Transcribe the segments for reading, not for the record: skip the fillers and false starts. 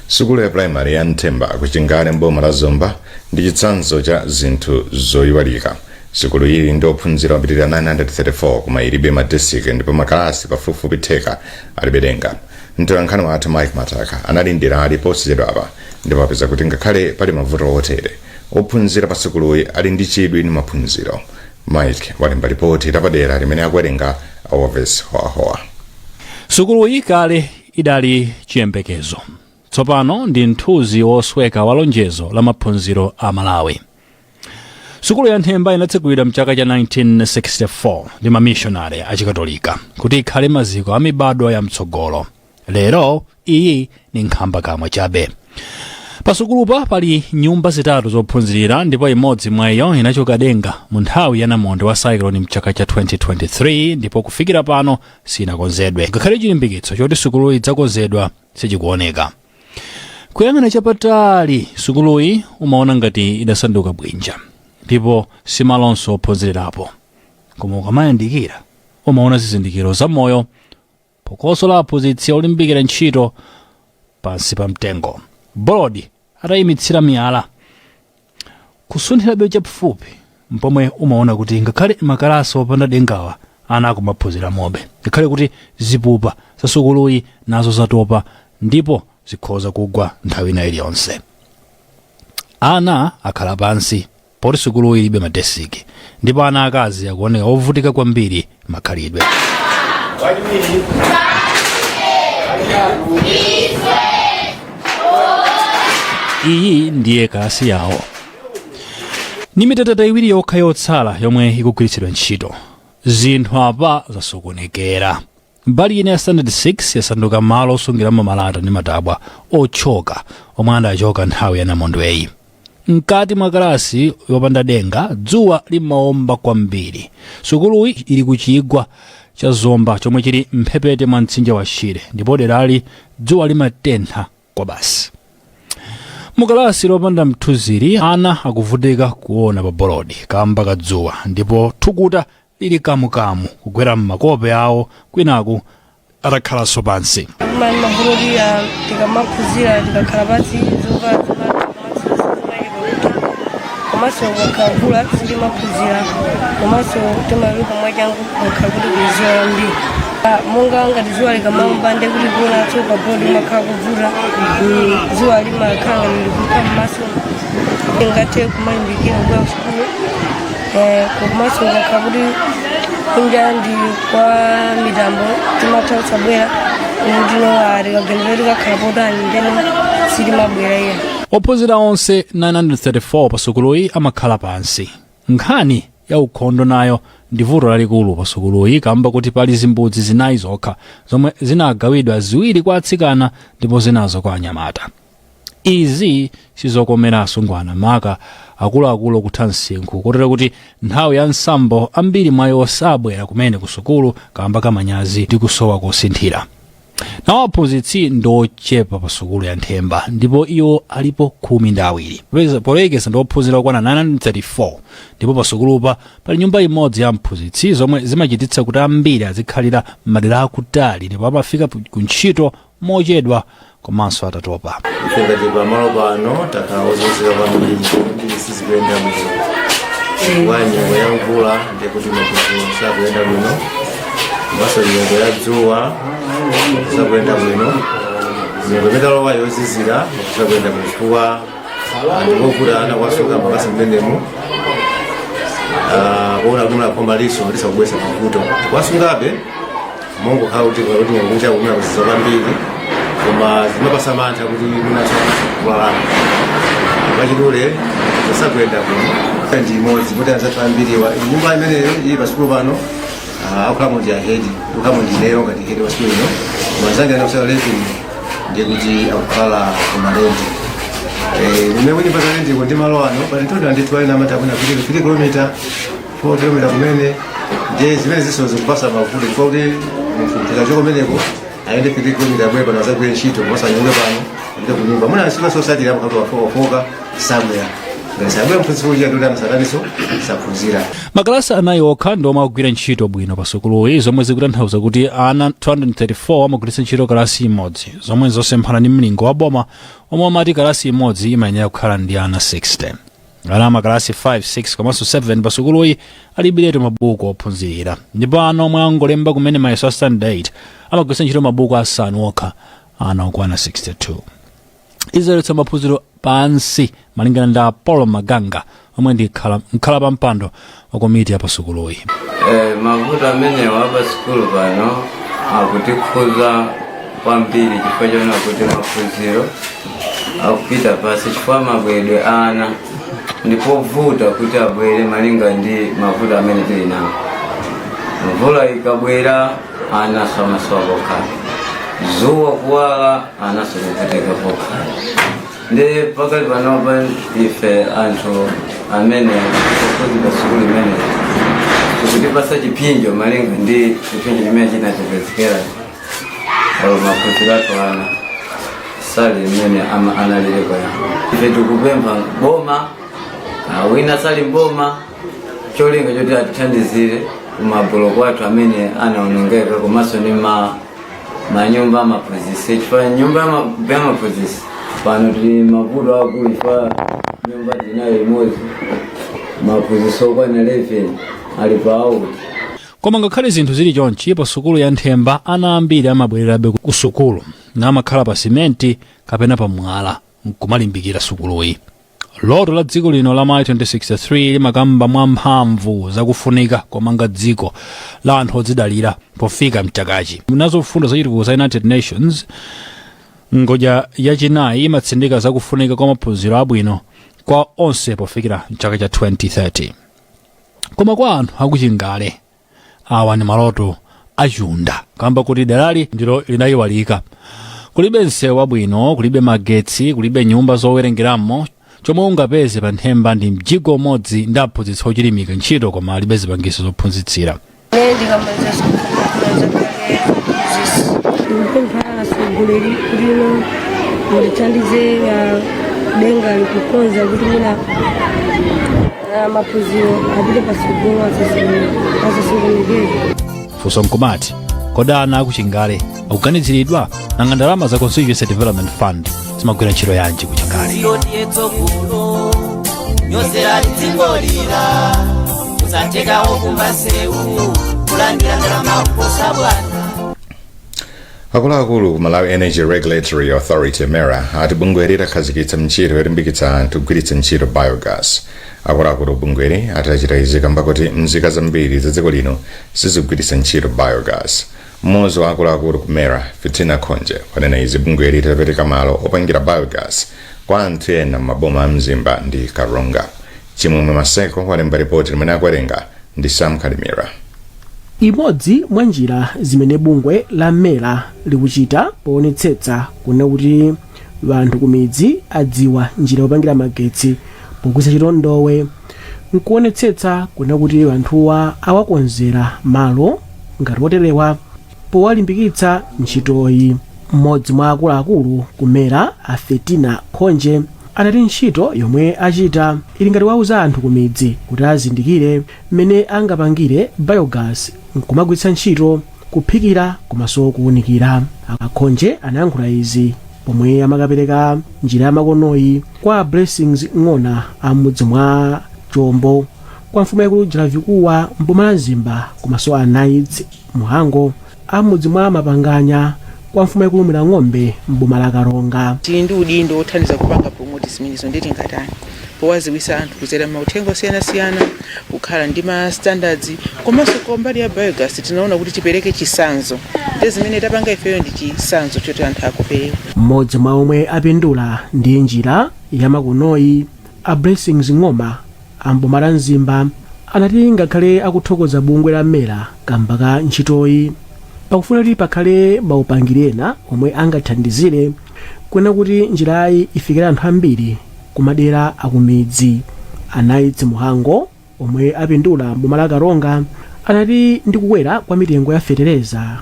Sukulu ya primary ya Nthemba ku Chingale mboma la Zomba ndi chitsanzo cha zinthu zoyiwalika. Sukulu ili ndi ophunzira opitirira 934 koma ilibe madesiki ndipo makalasi pafupifupi theka alibe denga. Mtolankhani wathu Mike Mataka anali mderali posachedwapa ndipo apeza kuti ngakhale pali mavuto otere, ophunzira pa sukuluyi ali ndi chidwi ndi maphunziro. Mike walemba lipoti lapadera limene akuwerenga Oves Hoahoa. Sukuluyi kale idali chiyembekezo, tsopano ndi mthunzi wosweka wa lonjezo la maphunziro a Malawi. Sukulu ya Nthemba inatsekulidwa mchaka cha 1964 ndi mamishonari achikatolika kuti ikhale maziko a mibadwo ya mtsogolo. Lero iyi ni nkhamba kamwe chabe. Pasukulupa pali nyumba zitatu zophunzirira ndipo imodzi mwa iyo inachoka denga mu nthawi ya namondwe wa cyclone mchaka cha 2023 ndipo kufikira pano sinakonzedwe. Ngakhale chilimbikitso choti sukuluyi idzakonzedwa sichikuoneka. Kuyang'ana chapatali sukuluyi umaona ngati idasanduka bwinja ndipo simalonso ophunzirirapo, koma ukamayandikira umaona zizindikiro za moyo, phokoso la aphunzitsi olimbikira ntchito pansi pa mtengo, bolodi atayimitsira miyala. Kusunthirabe chapafupi mpomwe umaona kuti ngakhale makalasi opanda dengawa ana akumaphunzira mobe, ngakhale kuti zipupa za sukuluyi nazo zatopa ndipo zikhoza kugwa nthawi ina iliyonse. Ana akhala pansi poti sukuluyi ilibe madesiki ndipo ana akazi akuoneka ovutika kwambiri makhalidwe. Iyi ndiye kalasi yawo, ni mitetete iwiri yokha yotsala yomwe ikugwiritsidwa ntchito. Zinthu apa zasokonekera. Mbali ina ya standard 6 yasanduka malo osungiramo malata ndi matabwa otchoka omwe adachoka nthawi ya namondweyi. Mkati mwa kalasi yopanda denga dzuwa limaomba kwambiri. Sukuluyi ili ku chigwa cha Zomba chomwe chili mphepete mwa mtsinje wa Shire ndipo derali dzuwa limatentha kwa basi. Mukalasi lopanda mthunziri ana akuvutika kuona pa bolodi kamba ka dzuwa ndipo thukuta lili kamukamu kugwera m'makope awo kwinaku atakhalanso pansi. Mani mabolodi tikamaphunzira tikakhala pansi zovala zimachepa, komanso kukakhala mvula sitimaphunzira, komanso timatuluka mwachangu kukakhala kuti kuli dzuwa kwambiri. Monga ngati dzuwa likamaomba ndiye kuti kuonanso pa bolodi kumakhala kuvuta. Dzuwa limakhala ngati likupha m'maso, ngathe kumalimbikira kubwera kusukulu. Komanso kukakhala kuti kunja ndi kwa mitambo timatha kusabwera kuti no tikaganiza tikakhala potani, ndeno sitimabwera iya. Ophunzira onse 934 pa sukuluyi amakhala pansi. Nkhani ya ukhondo nayo ndi vuto lalikulu pa sukuluyi kamba kuti pali zimbudzi zinayi zokha zomwe zinagawidwa, ziwiri kwa atsikana ndipo zinazo kwa anyamata. Izi sizokomera asungwana, maka akuluakulu okutha msinkhu, kotero kuti nthawi ya nsambo ambiri mwa iwo sabwera kumene ku sukulu kamba kamanyazi ndi kusowa kosinthira. Nawo aphunzitsi ndi ochepa pa sukulu ya Nthemba ndipo iwo alipo 12 polekeza ndi ophunzira okwana 934, ndipo pa sukulupa pali nyumba imodzi ya mphunzitsi zomwe zimachititsa kuti ambiri azikhalira madera akutali ndipo amafika ku ntchito mochedwa komanso atatopa. Ife ngati pamalo pano takhala ozunzika kwambiri, kwambiri, sizikuyenda bwino kwa nyengo ya mvula, ndikuti maphunziro sakuyenda bwino, komanso nyengo ya dzuwa sakuyenda bwino, nyengo imene talowa yozizira sakuyenda bwino chifukwa ndikovuta ana kuwasunga makalasi mmenemo. Kuona kuti munakhoma liso lisakubwesa mavuto, kuwasungabe mongokhala kuti nyengo kunja kumene kuziza kwambiri, koma zimapasa mantha kuti munaso kulalana. Mwachidule zasakuyenda bwino. Ndi imodzi kuti anzathu ambiriwa nyumba imeneyo ili pasukulu pano akukhalamo ndi ahedi, akukhalamo ndi ineyo ngati head wa sukulu ino. Mazange anakusala 11 ndiye kuti akukhala kumalenti limene kunyumba za lendiko ndi malo ano pali mtunda ndithu, ali namata kuna kuti 3 kilomita, 4 kilomita kumene. Ndiye zimene ziso zikupasa mavuto chifukwa kuti munthu tikachoka kumeneko ayende 3 kilomita abwere pano azagwire ntchito, komanso anyamuke pano apite kunyumba. Muna ntchito sosatira amakhala wafoka somewhere. Ngati sabwera mphunzitsi uja, ndikuti ana saphunzira. Makalasi anayi okha ndi omwe akugwira ntchito bwino pa sukuluyi, zomwe zikutanthauza kuti ana 234 amagwiritsa ntchito kalasi imodzi, zomwe zosemphana ndi mlingo wa boma omwe amati kalasi imodzi imayenera kukhala ndi ana 60. Ana amakalasi 5, 6 komanso 7 pa sukuluyi alibiretu mabuku ophunzirira, ndipo ana omwe angolemba kumene mayeso a standard 8 amagwiritsa ntchito mabuku asanu okha, ana okwana 62. Izoletsa maphunziro pansi, malingana ndi Apollo Maganga omwe ndi mkhala pa mpando wa komiti ya pasukuluyi. Mavuto amenewa pa sukulu pano akutikhuza kwambiri, chifukwa chona kuti maphunziro akupita pasi, chifukwa mabweredwe a ana ndipovuta kuti abwere malinga ndi mavuto amene tili nawo. Mvula ikabwera, ana samasowa pokhala, zuwa kuwala, anaso kuvutika pokhala. Ndi pakali panopa ife anthu amene kuphunzira sukulu imene tikutipasa chipinjo, malinga ndi chipinjo chimene chinachipezekera olo maphunziro athu ana sali imene analili koyamba. Ife tikupempha boma, wina sali mboma, cholinga choti atithandizire kumabuloko athu amene anaonongeka, komanso ndi manyumba amaphunzitsi, chifukwa nyumba yamaphunzitsi pano tili mavuto akulu, chifukwa nyumba tinayo imodzi, maphunzitsi okwana 11 ali pa out. Koma ngakhale zinthu zili chonchi, pa sukulu ya Nthemba ana ambiri amabwererabe ku sukulu namakhala pa simenti kapena pa mwala nkumalimbikira sukuluyi. Loto la dziko lino la Malawi 2063 limakamba mwamphamvu zakufunika komanga dziko la anthu odzidalira pofika mchakachi. Nazo mfundo zachitukuko za United Nations, ngodya yachinayi imatsindika zakufunika kwa maphunziro abwino kwa onse pofikira mchaka cha 2030. Koma kwa anthu akuchingale, awa ndi maloto achunda, kamba kuti derali ndilo linayiwalika. Kulibe msewu wabwino, kulibe magetsi, kulibe nyumba zowerengeramo. Chomwe ungapeze pa Nthemba ndi mjigo umodzi ndi aphunzitsi ochilimika ntchito, koma alibe zipangizo zophunzitsira. Ine ndikamaliza sukulu ndidzakhale mphunzitsi. Ndikupempha atsogoleri kuti ino mutithandize denga likukonza kuti mwina maphunziro apite patsogolo, asasokonekere. Funso nkumati, kodi ana akuchingale akuganiziridwa? Nanga ndalama za Constituency Development Fund zimagwira ntchito yanji kuchingale? Ziro ndiye tsogolo, nyozerani dziko lira, kusatekawo kumbasewu kulandira ndalama kuposa bwana. Akuluakulu ku Malawi Energy Regulatory Authority, MERA, ati bungweli lakhazikitsa ntchito yolimbikitsa anthu kugwiritsa ntchito biogas. Akuluakulu bungweli ati achita izi kamba kuti mzika zambiri za dziko lino sizigwiritsa ntchito biogas. Mmodzi wa akuluakulu ku MERA, Fitina Khonje, wanena izi bungweli litapereka malo opangira biogas kwa anthu ena m'maboma a Mzimba ndi Karonga. Chimwemwe Maseko walemba ripoti limene akuwerenga ndi Sam Kalimira. Imodzi mwa njira zimene bungwe la MERA likuchita poonetsetsa kuna kuti anthu ku midzi adziwa njira yopangira magetsi pogwiritsa ntchito ndowe, nkuonetsetsa kuna kuti anthuwa awakonzera malo ngati oterewa powalimbikitsa ntchitoyi. Mmodzi mwa akuluakulu ku MERA, a Fetina Khonje, anati ntchito yomwe achita ili ngati wauza anthu ku midzi kuti azindikire mmene angapangire biogas nkumagwiritsa ntchito kuphikira komanso kuwunikira. Akhonje anayankhula izi pomwe amakapereka njira yamakonoyi kwa Blessings Ng'ona amudzi mwa Chombo kwa mfumu yakulu Jalavikuwa mboma la Mzimba, komanso a Knights Muhango amudzi mwa Mapanganya kwa mfumu yakulu Ng'ombe mboma la Karonga. Tili ndi udindo wothandiza kupanga promote zimenezo. Nditi ngatani powaziwisa anthu kudzera mauthenga osiyanasiyana, kukhala ndi ma standards, komanso kumbali ya biogas tinaona kuti tipereke chisanzo, ndi zimene tapanga ifeyo ndi chisanzo choti anthu akopere. Mmodzi mwa omwe apindula ndi njira yamakonoyi, a Blessings Ng'oma amboma la Mzimba, anati ngakhale akuthokoza bungwe la MERA kamba ka ntchitoyi, pakufuna kuti pakhale maupangiri ena omwe angathandizire kuona kuti njirayi ifikire anthu ambiri kumadera akumidzi. A Knights Muhango omwe apindula mboma la Karonga anati ndi kukwera kwa mitengo ya fetereza,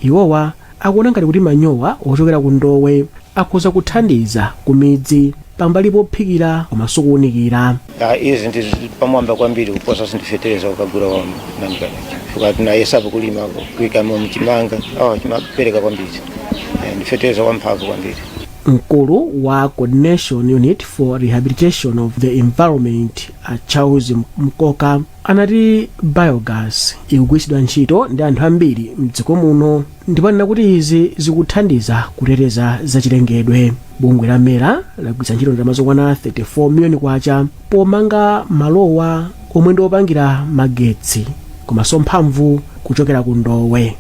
iwowa akuona ngati kuti manyowa ochokera ku ndowe akhoza kuthandiza ku midzi. Pambali pophikira komanso kuwunikira. Izi ndi pamwamba kwambiri kuposa sindifetereza ukagula wa namkanachi, chifukwa tinayesapo kulima, kuikamo mchimanga, oh, chimapereka kwambiri. Ndifetereza wamphamvu kwambiri. Mkulu wa Coordination Unit for Rehabilitation of the Environment, a Charles Mkoka, anati biogas ikugwiritsidwa ntchito ndi anthu ambiri mdziko muno, ndipo anena kuti izi zikuthandiza kuteteza zachilengedwe. Bungwe la MERA lagwiritsa ntchito ndalama zokwana 34 miliyoni kwacha pomanga malowa omwe ndi opangira magetsi komanso mphamvu kuchokera ku ndowe.